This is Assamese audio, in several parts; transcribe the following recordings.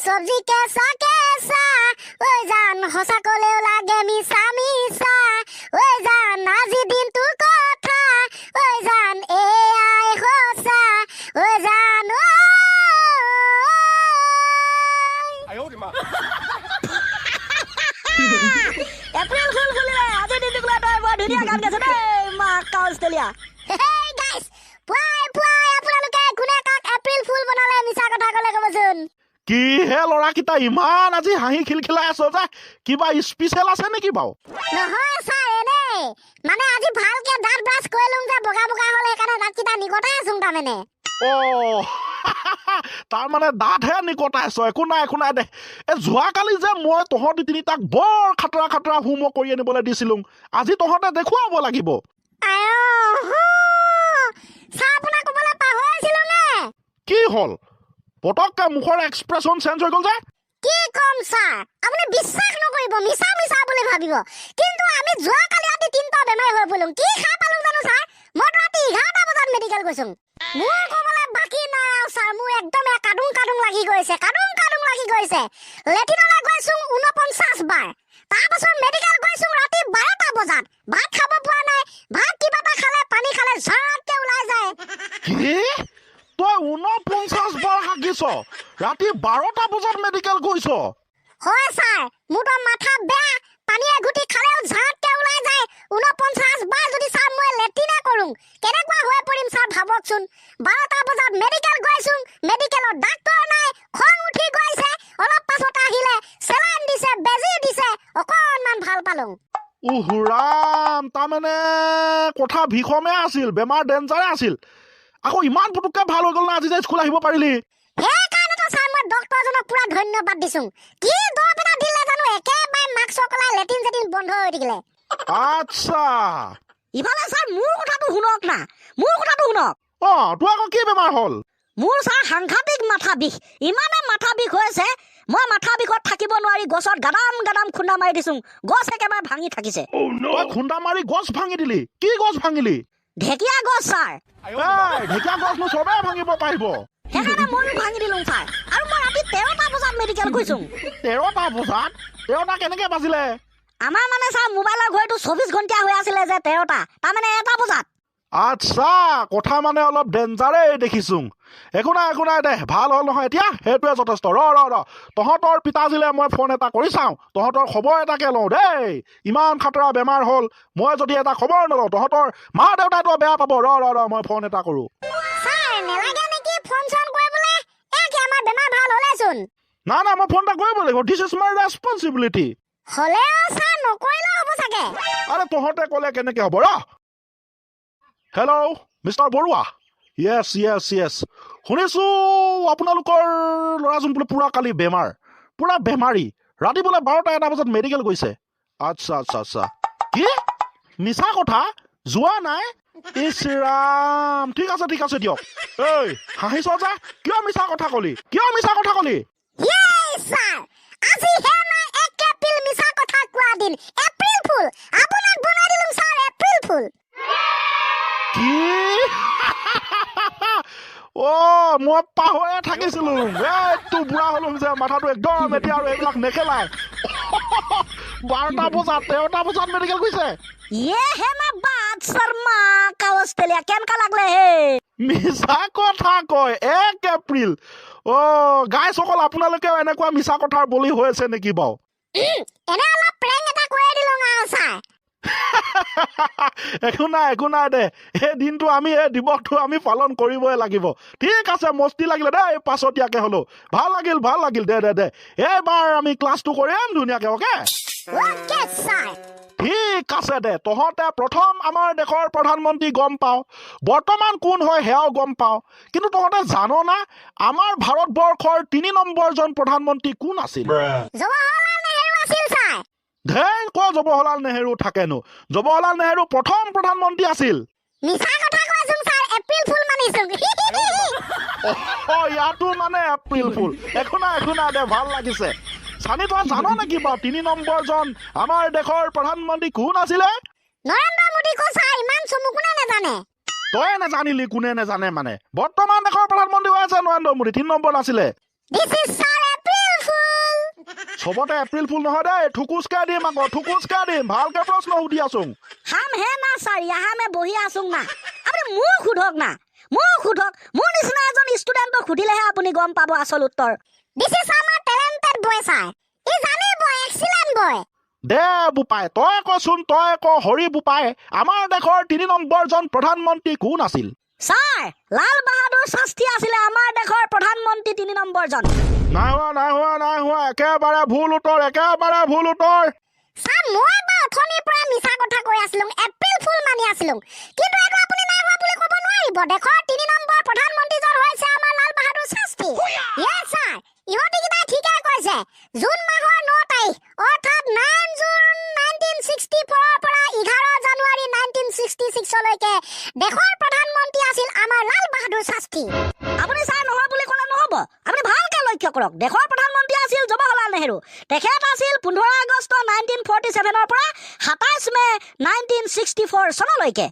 চব্জি কেঁচা কেঁচা। ঐ জান, সঁচা ক'লেও লাগে মিছা মিছা। ঐ জান, আজি দিনটো কথা, ঐ জান, এয়াই সঁচা। ঐ জান, ঐ। 哎呦我的妈！ April ফুল ফুলিলে আজি দিনটোক লৈ তই বৰ ধুনীয়া গান গাইছ দেই, মা কাউস্তেলীয়া। হেই গাইছ, পুৱাই পুৱাই আপোনালোকে কোনে কাক এপ্ৰিল ফুল বনালে, মিছা কথা ক'লে ক'বচোন। কি হে ল'ৰাকেইটা, ইমান আজি হাঁহি খিলখিলাই আছ যে, কিবা স্পেচিয়েল আছে নেকি বাৰু? নহয় ছাৰ, এনেই মানে আজি ভালকে দাঁত ব্ৰাছ কৰি লওঁ যে, বগা বগা হ'ল, সেইকাৰণে দাঁতকেইটা নিকটাই আছো তাৰমানে। অ, তাৰমানে দাঁতহে নিকটাইছ। একো নাই, একো নাই দে। এই যোৱাকালি যে মই তহঁতি তিনিটাক বৰ খাতৰা খাতৰা হোমৱৰ্ক কৰি আনিবলৈ দিছিলোঁ, আজি তহঁতে দেখুৱাব লাগিব। আয় ছাৰ, আপোনাক ক'বলৈ পাহৰিছিলো নে? কি হ'ল, পটককে মুখৰ এক্সপ্ৰেছন চেঞ্জ হৈ গ'ল যে? কি ক'ম ছাৰ, আপুনি বিশ্বাস নকৰিব, মিছা মিছা বুলি ভাবিব, কিন্তু আমি যোৱাকালি ৰাতি তিনিটা বেমাৰী হৈ পৰিলো। কি খাই পালো জানো ছাৰ, মইতো ৰাতি 11টা বজাত মেডিকেল গৈছো। মোৰ ক'বলৈ বাকী নাই আৰু ছাৰ, মোৰ একদম এয়া কাদুং কাদুং লাগি গৈছে, কাদুং কাদুং লাগি গৈছে। লেট্ৰিনলৈ গৈছো 49 বাৰ, তাৰপাছত মেডিকেল গৈছো ৰাতি 12টা বজাত। ভাত খাব পৰা নাই, ভাত কিবা এটা খালে, পানী খালে ঝাৰতকে ওলাই যায়। কি, তই 49 বাৰ হাগিছ, ৰাতি 12টা বজাত মেডিকেল গৈছ? হয় ছাৰ, মোৰতো মাথা বেয়া, পানী এঘুটি খালেও ঝাৰতকে ওলাই যায়। 49 বাৰ যদি ছাৰ মই লেট্ৰিনে কৰোঁ, কেনেকুৱা হৈ পৰিম ছাৰ ভাবকচোন। 12টা বজাত মেডিকেল গৈছো, মেডিকেলত ডাক্তৰ নাই, খং উঠি গৈছে। অলপ পাছত আহিলে, চেলাইন দিছে, বেজী দিছে, অকণমান ভাল পালো। উহুৰাম, তাৰমানে কথা বিষমে আছিল, বেমাৰ ডেঞ্জাৰে আছিল। আকৌ ইমান পুতুককে ভাল হৈ গ'ল না, আজি যে স্কুল আহিব পাৰিলি? সেইকাৰণেতো ছাৰ মই ডক্তৰজনক পুৰা ধন্যবাদ দিছো। কি দৰৱ এটা দিলে জানো, একেবাৰে মাস্ক কলাই লেট্ৰিন চেটিন বন্ধ হৈ থাকিলে। আচ্ছা। ইফালে ছাৰ, মোৰ কথাটো শুনক না, মোৰ কথাটো শুনক। অ, তোৰ আকৌ কি বেমাৰ হ'ল? মোৰ ছাৰ সাংঘাতিক মাথা বিষ, ইমানে মাথা বিষ হৈছে, মই মাথা বিষত থাকিব নোৱাৰি গছত গাদাম গাদাম খুন্দা মাৰি দিছো, গছ একেবাৰে ভাঙি থাকিছে। তই খুন্দা মাৰি গছ ভাঙি দিলি? কি গছ ভাঙিলি? ঢেকীয়া গছ ছাৰ। এই, ঢেকীয়া গছনো চবেই ভাঙিব পাৰিব। সেইকাৰণে ময়ো ভাঙি দিলো ছাৰ, আৰু মই ৰাতি 13টা বজাত মেডিকেল গৈছো। 13টা বজাত? 13টা কেনেকে বাজিলে? আমাৰ মানে ছাৰ মোবাইলৰ ঘড়ীটো 24 ঘণ্টীয়া হৈ আছিলে যে, 13টা, তাৰমানে 1টা বজাত। আচ্ছা, কথা মানে অলপ ডেঞ্জাৰেই দেখিছো। একো নাই, একো নাই দে, ভাল হ'ল নহয় এতিয়া, সেইটোৱে যথেষ্ট। ৰ ৰ ৰ, তহঁতৰ পিতাজীলে মই ফোন এটা কৰি চাওঁ, তহঁতৰ খবৰ এটাকে লওঁ দেই। ইমান খাতৰা বেমাৰ হ'ল, মই যদি এটা খবৰ নলওঁ, তহঁতৰ মা দেউতাইতো বেয়া পাব। ৰ ৰ ৰ, মই ফোন এটা কৰোঁ। ছাৰ, নেলাগে নেকি ফোন চোন কৰিবলৈ, এয়া কি আমাৰ বেমাৰ ভাল হ'লেচোন। না না, মই ফোন এটা কৰিব লাগিব, this is my responsibility. হ'লেও ছাৰ, নকৰিলেও হ'ব চাগে। আৰে, তহঁতে ক'লে কেনেকে হ'ব, ৰ। হেল্ল' মিষ্টাৰ বৰুৱা, য়েছ য়েছ য়েছ, শুনিছোঁ আপোনালোকৰ ল'ৰাজন বোলে পূৰা কালি বেমাৰ, পূৰা বেমাৰী, ৰাতি বোলে 12টা 1টা বজাত মেডিকেল গৈছে। আচ্ছা আচ্ছা আচ্ছা, কি মিছা কথা, যোৱা নাই? ইছ ৰাম, ঠিক আছে, ঠিক আছে দিয়ক। ঐ, হাঁহিছ যে, কিয় মিছা কথা ক'লি? কিয় মিছা কথা ক'লি? ইয়ে ছাৰ, আজিহে নাই 1 এপ্ৰিল মিছা কথা কোৱা দিন। এপ্ৰিল ফুল, আপোনাক বনাই দিলো ছাৰ এপ্ৰিল ফুল। কি? অ, মই পাহৰিয়ে থাকিছিলো, এইটো বুঢ়া হলো যে মাথাটো একদম এতিয়া আৰু এইবিলাক নেখেলাই। 12টা বজাত, 13টা বজাত মেডিকেল গৈছে। ইয়ে হে না বাত ছাৰ, মা কাৱস্তেলীয়া, কেনেকা লাগলে হে? মিছা কথা কয়, 1 এপ্ৰিল। অ গাইসকল, আপোনালোকেও এনেকুৱা মিছা কথাৰ বলি হৈ আছে নেকি বাৰু? এনে অলপ প্ৰেংক এটা কৰি দিলো আৰু ছাৰ। একো নাই, একো নাই দে, এই দিনটো আমি, এই দিৱসটো আমি পালন কৰিবই লাগিব। ঠিক আছে, মস্তি লাগিলে দেই, পাছতীয়াকে হ'লেও ভাল লাগিল, ভাল লাগিল। দে দে দে, এইবাৰ আমি ক্লাছটো কৰিম ধুনীয়াকে, অ'কে? Okay sir. ঠিক আছে দে। তহঁতে প্ৰথম আমাৰ দেশৰ প্ৰধানমন্ত্ৰী গম পাওঁ, বৰ্তমান কোন হয় সেয়াও গম পাওঁ, কিন্তু তহঁতে জান না আমাৰ ভাৰতবৰ্ষৰ 3 নম্বৰজন প্ৰধানমন্ত্ৰী কোন আছিল? জৱাহৰলাল নেহেৰু আছিল ছাৰ। ধেই, ক জৱাহৰলাল নেহেৰু থাকেনো? জৱাহৰলাল নেহেৰু প্ৰথম প্ৰধানমন্ত্ৰী আছিল। মিছা কথা কৈছোন ছাৰ, এপ্ৰিল ফুল মানিছো। অ, ইয়াতো মানে এপ্ৰিল ফুল। একো নাই, একো নাই দে, ভাল লাগিছে। চানি, তই জান নেকি বাৰু 3 নম্বৰজন আমাৰ দেশৰ প্ৰধানমন্ত্ৰী কোন আছিলে? নৰেন্দ্ৰ মোদী কো ছাৰ, ইমান চমু কোনে নাজানে? তয়ে নাজানিলি কোনে নাজানে মানে? বৰ্তমান দেশৰ প্ৰধানমন্ত্ৰী হৈ আছে নৰেন্দ্ৰ মোদী, 3 নম্বৰ নাছিলে। This is sir April. চবতে এপ্ৰিল ফুল নহয় দেই, থুকুচকে দিম আকৌ, থুকুচকে দিম। ভালকে প্ৰশ্ন সুধি আছো। হাম হে না ছাৰ, ইয়াহা মে বহি আছোং না। আপুনি মোক সোধক না, মোক সোধক। মোৰ নিচিনা এজন ষ্টুডেণ্টক সুধিলেহে আপুনি গম পাব আচল উত্তৰ। This is আমাৰ টেলেণ্টেড বয় ছাৰ, ই জানিব, এক্সিলেণ্ট বয়। দে বোপাই, তই কচোন, তই ক। হৰি বোপাই, আমাৰ দেশৰ 3 নম্বৰজন প্ৰধানমন্ত্ৰী কোন আছিল? ছাৰ, লাল বাহাদুৰ শাস্ত্ৰী আছিলে আমাৰ দেশৰ প্ৰধানমন্ত্ৰী 3 নম্বৰজন। নাই হোৱা, নাই হোৱা, নাই হোৱা। একেবাৰে ভুল উত্তৰ, একেবাৰে ভুল উত্তৰ। ছাৰ, মই বা অথনিৰ পৰা মিছা কথা কৈ আছিলো, এপ্ৰিল ফুল মানি আছিলো, কিন্তু এইটো আপুনি নাই হোৱা বুলি ক'ব নোৱাৰিব। দেশৰ 3 নম্বৰ প্ৰধানমন্ত্ৰীজন হৈছে আমাৰ লাল বাহাদুৰ শাস্ত্ৰী। য়েছ ছাৰ, ইহঁতিকেইটাই ঠিকে কৈছে। জুন মাহৰ 9 তাৰিখ, অৰ্থাৎ 9 জুন 1964ৰ পৰা 11 জানুৱাৰী 1966লৈকে দেশৰ প্ৰধানমন্ত্ৰী আছিল আমাৰ লাল বাহাদুৰ শাস্ত্ৰী। আপুনি ছাৰ নহয় বুলি ক'লে নহ'ব। আপুনি ভালকে লক্ষ্য কৰক, দেশৰ প্ৰধানমন্ত্ৰী আছিল জৱাহৰলাল নেহেৰু। তেখেত আছিল 15 আগষ্ট 1947ৰ পৰা 27 মে' 1964 চনলৈকে।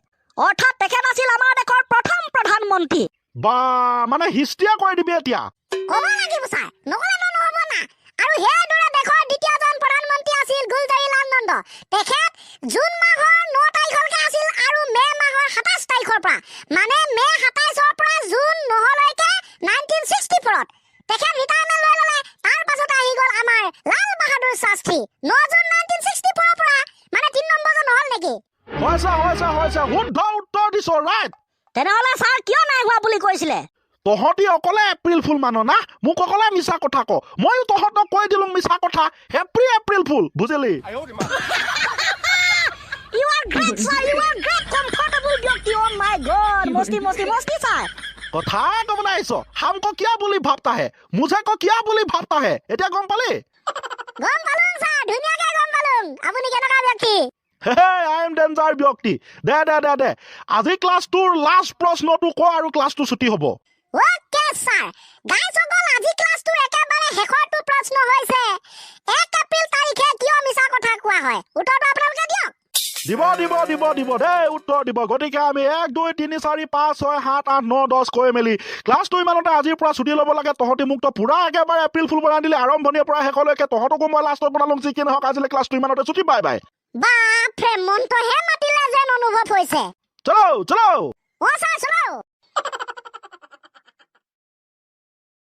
অৰ্থাৎ তেখেত আছিল আমাৰ দেশৰ প্ৰথম প্ৰধানমন্ত্ৰী। বা, মানে হিষ্ট্ৰীয়ে কৈ দিবি এতিয়া? ক'ব লাগিব ছাৰ, নক'লে নহ'ব না। আৰু সেইদৰে দেশৰ দ্বিতীয়জন প্ৰধানমন্ত্ৰী আছিল গুলজাৰীলাল নন্দ। তেখেত জুন মাহৰ 9 তাৰিখলৈকে আছিল আৰু মে' মাহৰ 27 তাৰিখৰ পৰা, মানে মে' 27ৰ পৰা জুন 9লৈকে 1964ত তেখেত ৰিটায়াৰমেণ্ট লৈ ল'লে। তাৰ পাছতে আহি গ'ল আমাৰ লাল বাহাদুৰ শাস্ত্ৰী 9 জুন 1964ৰ পৰা। মানে 3 নম্বৰজন নহ'ল নেকি? হৈছে, হৈছে, হৈছে। শুদ্ধ উত্তৰ দিছ, ৰাইট। তেনেহ'লে ছাৰ, কিয় নাই হোৱা বুলি কৈছিলে? তহঁতি অকলে এপ্ৰিল ফুল মান না, মোক অকলে মিছা কথা ক। ময়ো তহঁতক কৈ দিলো মিছা কথা। হেপ্পী এপ্ৰিল ফুল, বুজিলি? 哎呦我的妈！ You are great, sir, you are great, comfortable ব্যক্তি। অ' মাই গড, মস্তি মস্তি মস্তি ছাৰ। কথা ক'বলৈ আহিছ। হামকো কিয়া বুলি ভাবতা হে, মুঝে কো কিয়া বুলি ভাবতা হে? এতিয়া গম পালি? গম পালো ছাৰ, ধুনীয়াকে গম পালো আপুনি কেনেকুৱা ব্যক্তি। হে, I am danger ব্যক্তি। দে দে দে দে, আজি ক্লাছটোৰ লাষ্ট প্ৰশ্নটো ক আৰু ক্লাছটো ছুটি হ'ব। Okay sir. গাইজসকল, আজি ক্লাছটোৰ একেবাৰে শেষৰটো প্ৰশ্ন হৈছে, 1 এপ্ৰিল তাৰিখে কিয় মিছা কথা কোৱা হয়? উত্তৰটো আপোনালোকে দিয়ক। দিব, দিব, দিব, দিব দেই, উত্তৰ দিব। গতিকে আমি 1, 2, 3, 4, 5, 6, 7, 8, 9, 10 কৈ মেলি ক্লাছটো ইমানতে আজিৰ পৰা ছুটি ল'ব লাগে। তহঁতি মোক তো পূৰা একেবাৰে এপ্ৰিল ফুল বনাই দিলি আৰম্ভণিৰ পৰা শেষলৈকে। তহঁতকো মই লাষ্টত বনালোঁ। যি কি নহওক, আজিলৈ ক্লাছটো ইমানতে ছুটি। Bye bye. বাপৰে, মনটোহে মাতিলে যেন অনুভৱ হৈছে। চলো, চলো। অ ছাৰ, চলো।